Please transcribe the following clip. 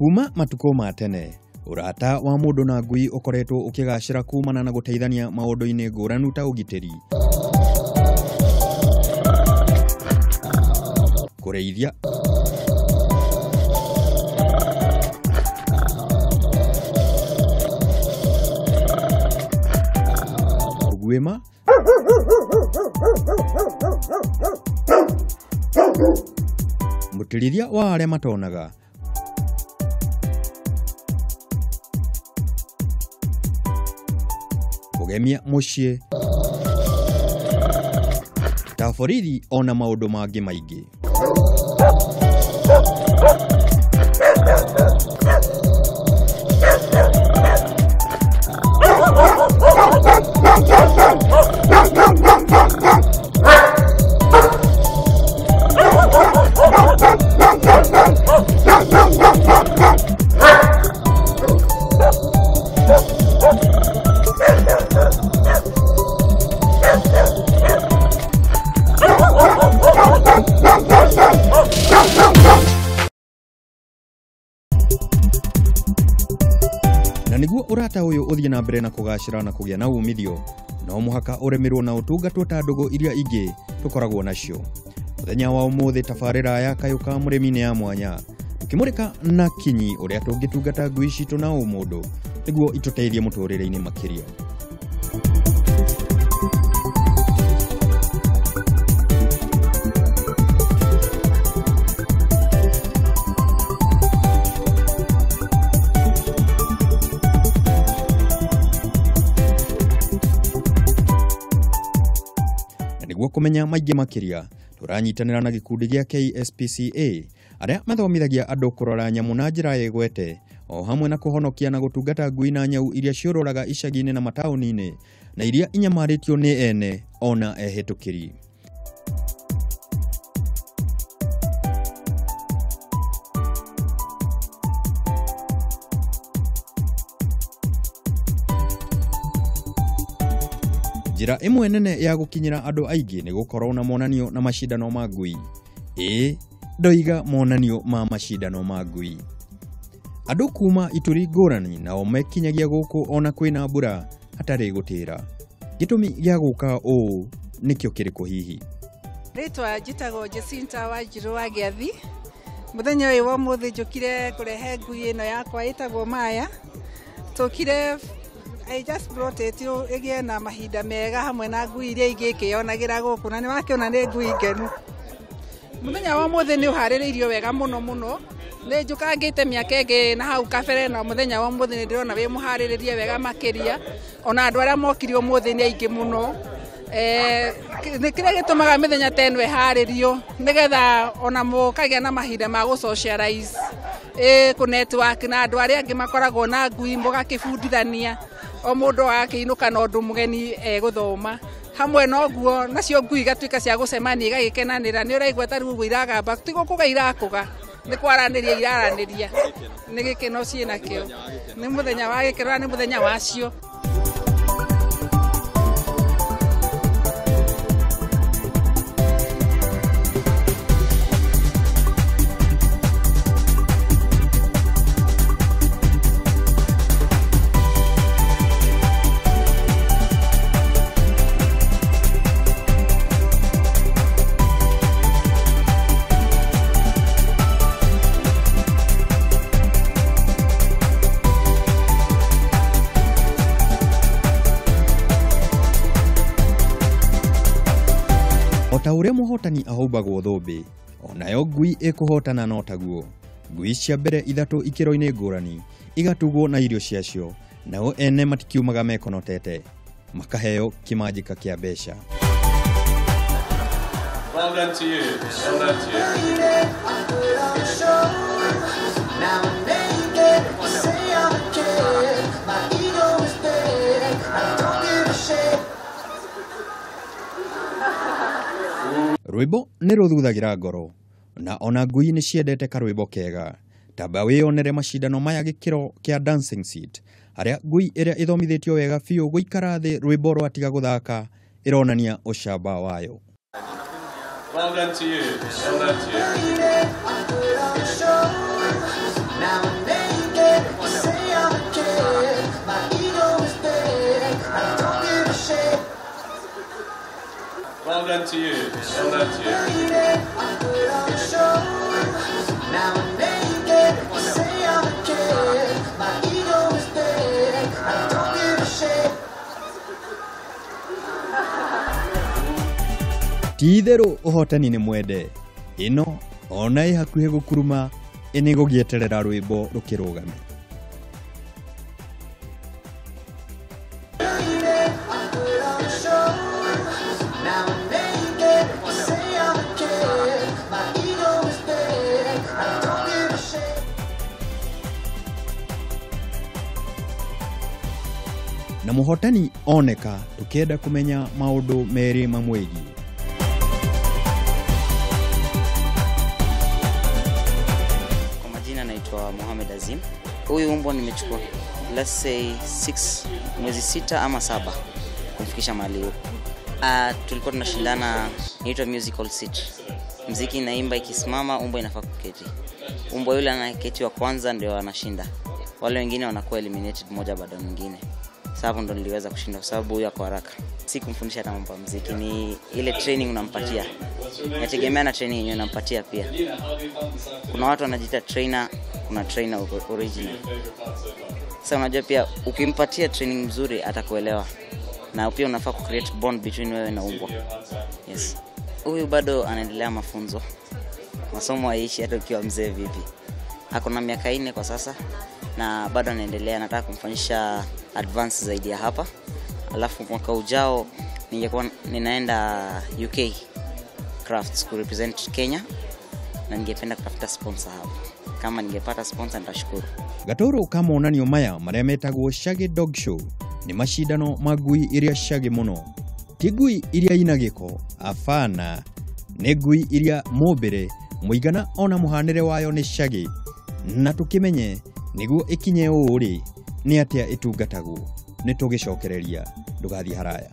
Kuma matukũ ma tene ũrata wa mũndũ na ngui ũkoretwo ũkĩgacĩra kumana na gũteithania maũndũ-inĩ ngũrani ta ũgitĩri, kũrĩithia, kũguĩma, mũtĩrithia wa arĩa matonaga, kũgemia mũciĩ, ta borithi ona maũndũ mangĩ maingĩ. Na nĩguo ũrata ũyũ ũthiĩ na mbere na kũgacĩra na kũgĩa na umithio, no mũhaka ũrĩmĩrwo na ũtungatwo ta ndũgũ iria ingĩ tũkoragwo nacio. Mũthenya wa ũmũthĩ tabarĩra ya Kayũ ka Mũrĩmi nĩ ya mwanya, tũkĩmũrĩka na kinyi ũrĩa tũngĩtungata ngui citũ na ũmũndũ nĩguo itũteithie mũtũrĩre-inĩ makĩria. Nĩguo kũmenya maingĩ makĩria, tũranyitanĩra na gĩkundi gĩa KSPCA arĩa mathomithagia andũ kũrora nyamũ na njĩra ĩgwete, o hamwe na kũhonokia na gũtungata ngui na nyau iria ciũrũraga icagi-inĩ na mataũni-inĩ na iria inyamarĩtio nĩ ene ona ehĩtũkĩri. Njĩra ĩmwe nene ya gũkinyĩra andũ aingĩ nĩ gũkorwo na monanio na macindano ma ngui. Ĩĩ, ndoiga monanio ma macindano ma ngui. Andũ kuma ituri ngũrani nao mekinyagia gũkũ ona kwĩna mbura hatarĩ gũtĩra. Gĩtũmi gĩa gũka ũũ nĩkĩo kĩrĩkũ hihi? Rĩtwa njĩtagwo Jacinta Wanjirũ wa Gĩathi. Mũthenya ũyũ wa ũmũthĩ njũkire kũrehe ngui ĩno yakwa ĩtagwo Maya. Tũkire I just brought it ĩgĩe na mahinda mega hamwe na ngui iria ingĩ ĩkĩyonagĩra gũkũ, na nĩ wakĩona nĩ ngui ngenu. Mũthenya wa ũmũthĩ nĩ ũharĩrĩirio wega mũno mũno. Nĩ njũkangĩte mĩaka ĩngĩ na hau kabere, na mũthenya wa ũmũthĩ nĩ ndĩrona wĩ mũharĩrĩrie wega makĩria. Ona andũ arĩa mokire ũmũthĩ nĩ aingĩ mũno. Nĩ kĩrĩa gĩtũmaga mĩthenya ta ĩno ĩharĩrio nĩgetha ona mũkagĩa na mahinda ma gũ socialize, kũ network na andũ arĩa angĩ makoragwo na ngui, mũgakĩbundithania o mũndũ agakĩinũka na ũndũ mũgeni egũthoma. Hamwe na ũguo nacio ngui igatuĩka cia gũcemania igagĩkenanĩra. Nĩ ũraigua ta rĩu ũguo iragamba, ti gũkũga irakũga, nĩ kwaranĩria iraranĩria, nĩ gĩkeno ciĩnakĩo, nĩ mũthenya wa gĩkeno na nĩ mũthenya wacio. O ta ũrĩa mũhotani ahumbagwo thũmbĩ, onayo ngui ĩkũhotana no taguo. Ngui cia mbere ithatũ ikĩro-inĩ ngũrani igatugwo na irio ciacio, nao ene matikiumaga mekonotete, makaheo kĩmanjĩka kĩa mbeca. Well done to you. Well done to you. Rwĩmbo nĩ rũthuthagira ngoro, na ona ngui nĩ ciendete karwĩmbo kega. Tamba wĩyonere macindano maya gĩkĩro kĩa dancing seat, harĩa ngui ĩrĩa ĩthomithĩtio wega biũ gũikara thĩ rwĩmbo rwatiga gũthaka ĩronania ũcamba wayo. Well done to you. Well done to you. Now I'm naked, you say I'm a kid. My ego is big, I don't give a shit. Well done to you. Well done to you. Baby, I put on a show. Now I'm naked, you say I'm a kid. My ego is big, I don't give a shit. Ti itherũ ũhotani nĩ mwende ĩno ona ĩ hakuhĩ gũkuruma ĩ gũgĩeterera rwĩmbo rũkĩrũgame. Baby, I put on a show. Now I'm naked, you say I'm a kid. My ego is big, I don't give a shit. Na mũhotani oneka tũkĩenda kũmenya maũndũ merĩ mamwĩgiĩ. Kwa majina naitwa Mohamed Azim. Huyu umbwa nimechukua let's say 6 mwezi 6 ama 7 kumfikisha mahali huko. Tulikuwa tunashindana, inaitwa musical seat. Mziki inaimba ikisimama, umbwa inafaa kuketi. Umbwa yule anaketi wa kwanza ndio anashinda. Wale wengine wanakuwa eliminated moja baada ya mwingine. Sasa hapo ndo niliweza kushinda kwa sababu huyu ako haraka. Si kumfundisha hata mambo ya mziki, ni ile training unampatia. Inategemea na training yenyewe unampatia pia. Kuna watu wanajiita trainer, kuna trainer original. Sasa unajua pia ukimpatia training mzuri atakuelewa. Na pia unafaa ku create bond between wewe na umbwa. Yes. Huyu bado anaendelea mafunzo. Masomo haishi hata ukiwa mzee vipi. Ako na miaka 4 kwa sasa na bado anaendelea. Nataka kumfanyisha advance zaidi ya hapa. Alafu mwaka ujao ningekuwa ninaenda UK Crafts ku represent Kenya na ningependa kutafuta sponsor hapo. Kama ningepata sponsor nitashukuru. Gatoro ka monanio maya marĩa metagwo Shaggy Dog Show nĩ macindano ma ngui iria shaggy mũno. Ti ngui iria ina gĩko, abana, nĩ ngui iria mũmbĩre, mũigana ona mũhanĩre wayo nĩ shaggy. Na tũkĩmenye nĩguo ĩkinye ũũ rĩ, nĩ atĩa ĩtungatagwo. Nĩ tũgĩcokereria, ndũgathiĩ haraya.